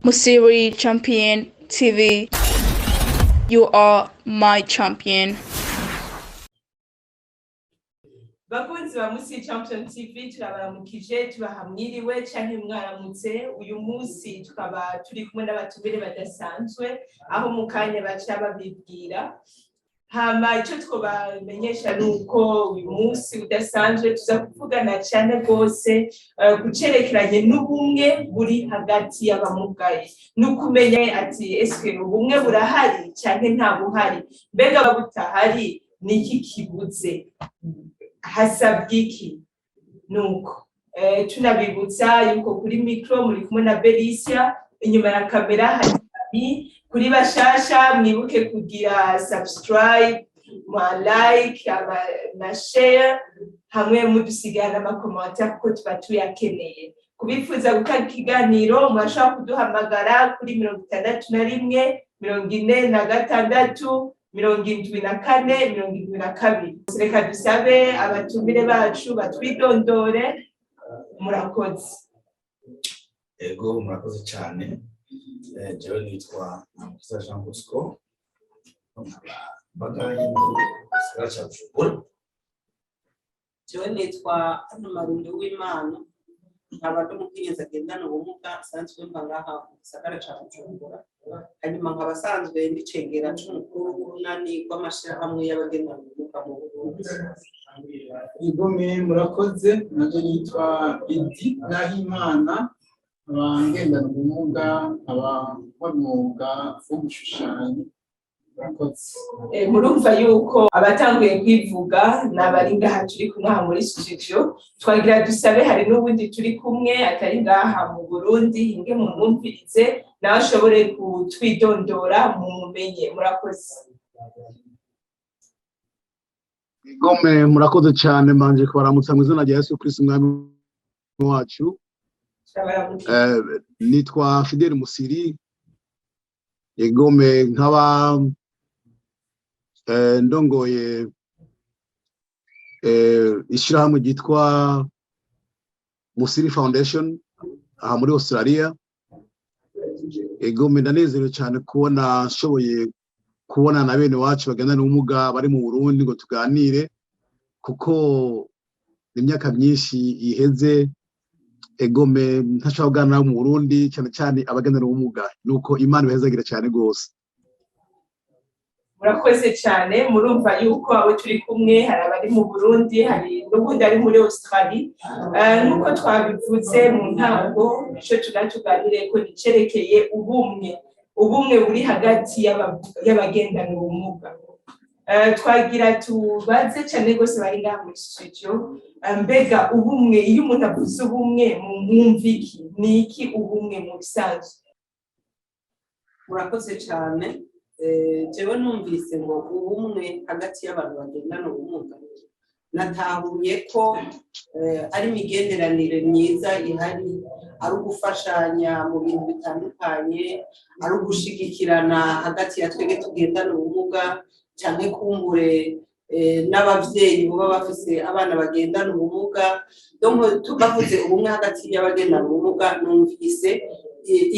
Musiri Champion TV. You are my champion. Bakunzi ba Musi Champion TV, turabaramukije, tubaha mwiriwe canke mwaramutse. Uyu munsi tukaba turi kumwe n'abatumire badasanzwe, aho mu kanya baca babibwira. Hama ico twobamenyesha ni uko uyu munsi udasanzwe tuza kuvugana cane rwose ku cerekeranye n'ubumwe buri hagati y'abamugaye, ni ukumenya ati: eske ubumwe burahari canke nta buhari? Mbega butahari, ni iki kibuze? Hasabwa iki? Nuko tunabibutsa yuko kuri micro muri kumwe na Belicia, inyuma ya kamera hari Ami. Kuri bashasha, mwibuke kugira subscribe, ma like na share, hamwe mudusigara n'ama commentaires, kuko tuba tuyakeneye. Kubifuza gutanga ikiganiro, murashobora kuduhamagara kuri 61 46 74 72. Reka dusabe abatumire bacu batwidondore. Murakoze. Ego, murakoze cyane. Jewe nitwa Ntamukiza Jean Bosco, nkaba mbagaye mu gisagara ca Bujumbura. Jewe nitwa Hano Marundi w'Imana, nkaba ndi umukenyezi agendana ubumuga, nsanzwe mba ngaha mu gisagara ca Bujumbura. Hanyuma nkaba asanzwe ndicegera c'umukuru w'urunani rw'amashirahamwe y'abagendana ubumuga mu Burundi. Igome, murakoze. Nanjye nitwa Idi Nahimana, nkaba ngendana ubumuga, nkaba nkora umwuga wo gushushanya. Murakoze. Murumva yuko abatanguye kwivuga ni abari ngaha turi kumwe aha muri studio. Twagira dusabe, hari n'ubundi turi kumwe atari ngaha mu Burundi, inge mumwumvirize nawe ashobore kutwidondora mumumenye. Murakoze. Igome, murakoze cyane. Mbanje kubaramutsa mu izina rya Yesu Kristo Umwami wacu. Turabaramukije. Nitwa Fidel Musiri. Igome, nkaba ndongoye ishyirahamwe ryitwa Musiri Foundation aha muri Australia. Igome, ndanezerewe cyane kubona nshoboye kubona na bene wacu bagendana ubumuga bari mu Burundi ngo tuganire, kuko imyaka myinshi iheze, egome, ntashobora kuganira nabo mu Burundi, cyane cyane abagendana ubumuga. Nuko Imana ibahezagira cyane rwose. Murakoze cyane. Murumva yuko abo turi kumwe hari abari mu Burundi, hari n'ubundi ari muri Australie. Nk'uko twabivuze mu ntango, ico tugira tuganire ko nicerekeye ubumwe, ubumwe buri hagati y'abagendana ubumuga. Twagira tubaze cyane rwose bari ngaha muri studio: mbega ubumwe, iyo umuntu avuze ubumwe, mwumva iki? Ni iki ubumwe mu bisanzwe? Murakoze cyane. Jewe numvise ngo ubumwe hagati y'abantu bagendana ubumuga, natahuye ko ari imigenderanire myiza ihari, ari ugufashanya mu bintu bitandukanye, ari ugushigikirana hagati ya twebwe tugendana ubumuga, canke kumbure n'abavyeyi baba bafise abana bagendana ubumuga. Donc bavuze ubumwe hagati y'abagendana ubumuga, numvise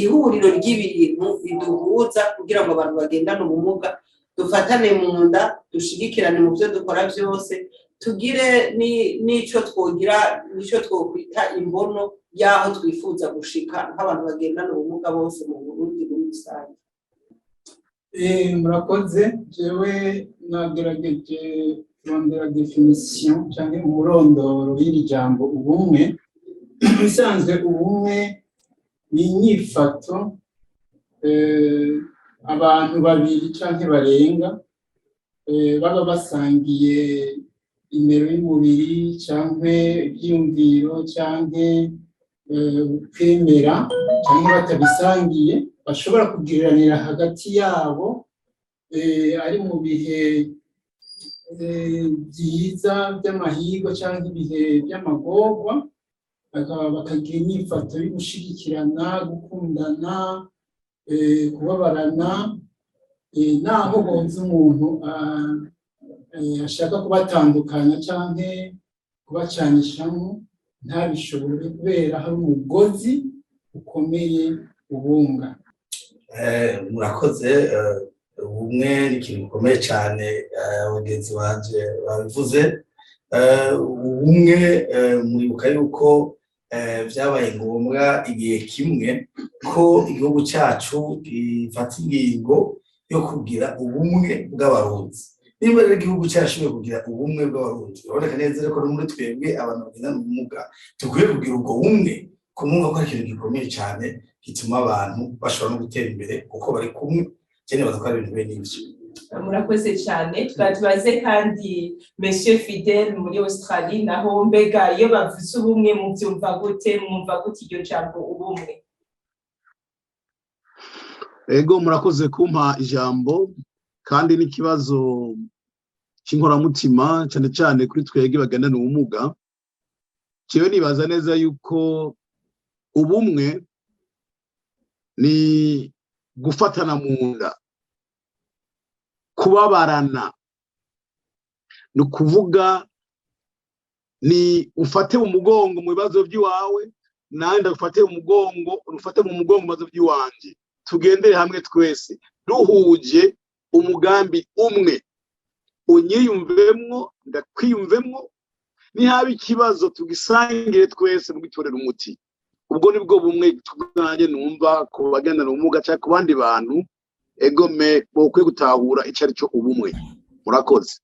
ihuriro ry'ibintu biduhuza kugira ngo abantu bagendane ubumuga dufatane mu nda, dushigikirane mu byo dukora byose, tugire n'ico twogira, n'ico twokwita imbono y'aho twifuza gushika nk'abantu bagendana ubumuga bose mu Burundi muri rusange. Murakoze. Jewe nagerageje kurondera définition cyangwa umurondoro w'iri jambo ubumwe. Bisanzwe ubumwe ni inyifato abantu babiri cyangwa barenga baba basangiye imero y'umubiri cyangwa ibyiyumviro cyangwa kwemera, cyangwa batabisangiye, bashobora kugiriranira hagati yabo, ari mu bihe byiza by'amahirwe cyangwa ibihe by'amagorwa, bakagira inyifato yo gushyigikirana, gukundana, kubabarana, naho bonza umuntu ashaka kubatandukanya cyangwa kubacanishamo ntabishobore, kubera hari umugozi ukomeye. Ubunga. Murakoze. Ubumwe ni ikintu gikomeye cyane, bagenzi banje babivuze. Ubumwe, muribuka yuko vyabaye ngombwa igihe kimwe ko igihugu cyacu gifata ingingo yo kugira ubumwe bw'Abarundi. Niba rero igihugu cyarashoboye kugira ubumwe bw'Abarundi, biraboneka neza ko no muri twebwe abantu bagendana ubumuga dukwiye kugira ubwo bumwe, kumwumva ko ari ikintu gikomeye cyane gituma abantu bashobora no gutera imbere kuko bari kumwe. Cyane baza ko ari ibintu bene ivyo. Murakoze cyane. Tukaba tubaze kandi Monsieur Fidel muri Australie naho, mbega iyo bavuze ubumwe mubyumva gute? Mwumva gute iryo jambo ubumwe? Ego, murakoze kumpa ijambo, kandi n'ikibazo cy'inkoramutima cyane cyane kuri twebwe bagendana ubumuga. Jewe nibaza neza yuko ubumwe ni gufatana mu nda, kubabarana, ni ukuvuga ni ufate mu mugongo mu bibazo by'iwawe, nanjye ndagufate mu mugongo, ufate mu mugongo mu bibazo by'iwanje, tugendere hamwe twese duhuje umugambi umwe, unyiyumvemwo, ndakwiyumvemwo, nihaba ikibazo tugisangire twese mugitorera umuti. Ubwo nibwo bumwe tubwanjye numva ku bagendana ubumuga cyangwa ku bandi bantu egome bokwiye gutahura icyo ari cyo ubumwe. Murakoze.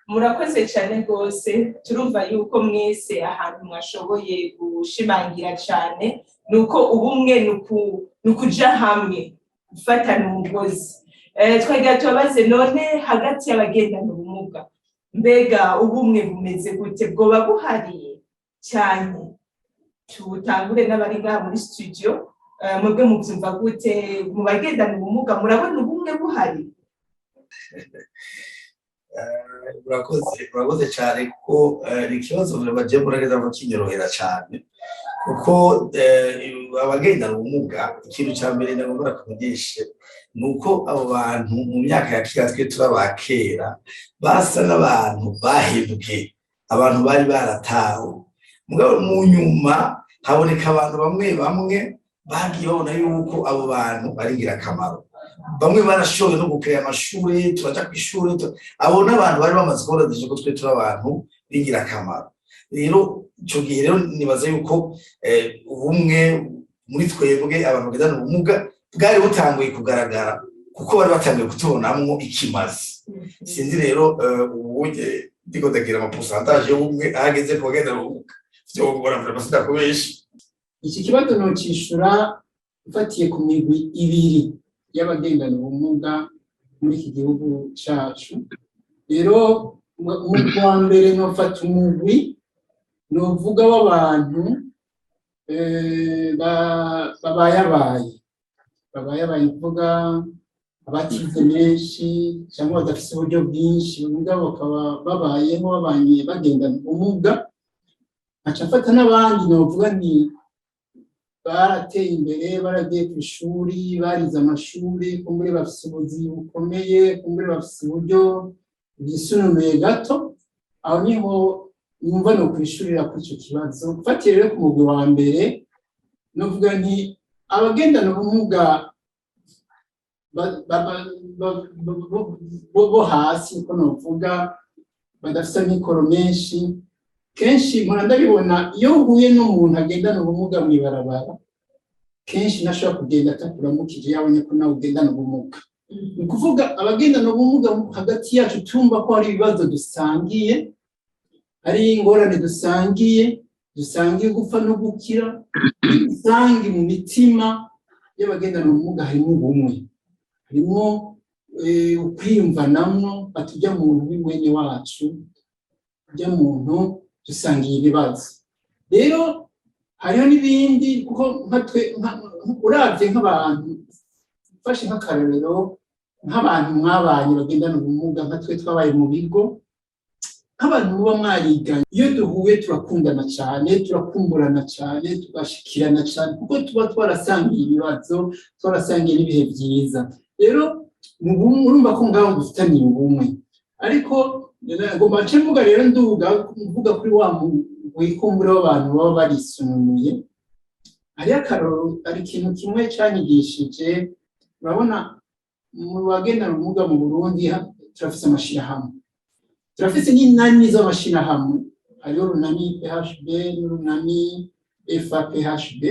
Murakoze cyane rwose. Turumva yuko mwese ahantu mwashoboye gushimangira cyane ni uko ubumwe ni ukuja hamwe, gufatana umugozi. Twagira tubabaze none, hagati y'abagendana ubumuga mbega ubumwe bumeze gute? Bwoba buhari cyane? Tutangure n'abari ngaha muri studio. Mwebwe mubyumva gute? Mu bagendana ubumuga murabona ubumwe buhari? Murakoze, murakoze cyane, kuko ni ikibazo bagiye murageza ko kinyorohera cyane, kuko abagendana ubumuga, ikintu cya mbere nagomba kumenyeshe ni uko abo bantu mu myaka ya kera, twe turi aba kera, basa n'abantu bahembwe, abantu bari baratawe. Mugabo mu nyuma haboneka abantu bamwe bamwe bagiye babona yuko abo bantu ari ingirakamaro. Bamwe barashoboye no gukeya amashuri, turaja ku ishuri. Abo n'abantu bari bamaze kubona déjà ko twe turi abantu b'ingirakamaro. Rero ico gihe rero nibaza yuko ubumwe muri twebwe abantu bagendana ubumuga bwari butanguye kugaragara, kuko bari batanguye kutubonamwo ikimazi. Sinzi rero ubunye ndiko ndagira ama pourcentage y'ubumwe ahageze ku bagendana ubumuga, vyongora vraiment, sindakubesha. Iki kibazo nocishura mfatiye ku migwi ibiri y'abagendana ubumuga muri iki gihugu cacu. Rero mu wa mbere nofata umugwi novuga w'abantu babayabaye, kuvuga abatize menshi cyangwa badafise uburyo bwinshi, mugabo bakaba babayeho babanye bagendana ubumuga. Nkaca mfata n'abandi novuga nti barateye imbere, baragiye ku ishuri, barize amashuri, kumbure bafise ubuzi bukomeye, kumbure bafise uburyo bwisununuye gato. Aho niho numva no kwishurira kuri icyo kibazo. Mfatiye rero ku mugwi wa mbere, novuga nti abagendana ubumuga bo hasi, uko novuga badafise amikoro menshi, kenshi mpora ndabibona, iyo uhuye n'umuntu agendana ubumuga mw'ibarabara, kenshi ntashobora kugenda atakuramukije yabonye ko nawe ugendana ubumuga. Ni ukuvuga abagendana ubumuga hagati yacu tumva ko hari ibibazo dusangiye, hari ingorane dusangiye, dusangiye gupfa no gukira. Muri rusange mu mitima y'abagendana ubumuga harimo ubumwe, harimo ukwiyumvanamwo, bati ujya muntu ni mwene wacu, ujya muntu dusangiye ibibazo. Rero hariho n'ibindi, kuko nka twe uravye nk'abantu, ufashe nk'akarorero nk'abantu mwabanye bagendana ubumuga, nka twe twabaye mu bigo, nk'abantu muba mwariganye, iyo duhuye turakundana cyane, turakumburana cyane, tugashikirana cyane, kuko tuba twarasangiye ibibazo, twarasangiye n'ibihe byiza. Rero mu bumwe urumva ko ngaho dufitaniye ubumwe. Ariko ngomba nce mvuga rero, nduga mvuga kuri wa wikumbure w'abantu baba barisununuye. Hariho akarorero, hari ikintu kimwe canyigishije. Urabona, mu bagendana ubumuga mu Burundi turafise amashirahamwe, turafise n'inani z'amashirahamwe. Hariho urunani PHB n'urunani FAPHB.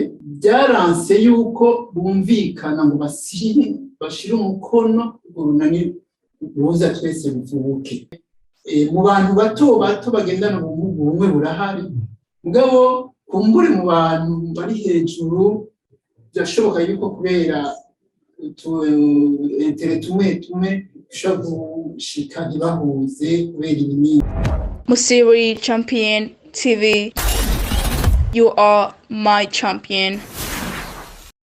Byaranse yuko bumvikana ngo basire bashire umukono, urunani ruza twese ruvuke. Mu bantu bato bato bagendana ubumuga, ubumwe burahari, mugabo kumbure mu bantu bari hejuru birashoboka yuko kubera intérêts tumwe tumwe dushobora gushika ntibahuze kubera ibi n'ibi. Musiri Champion TV. You are my champion.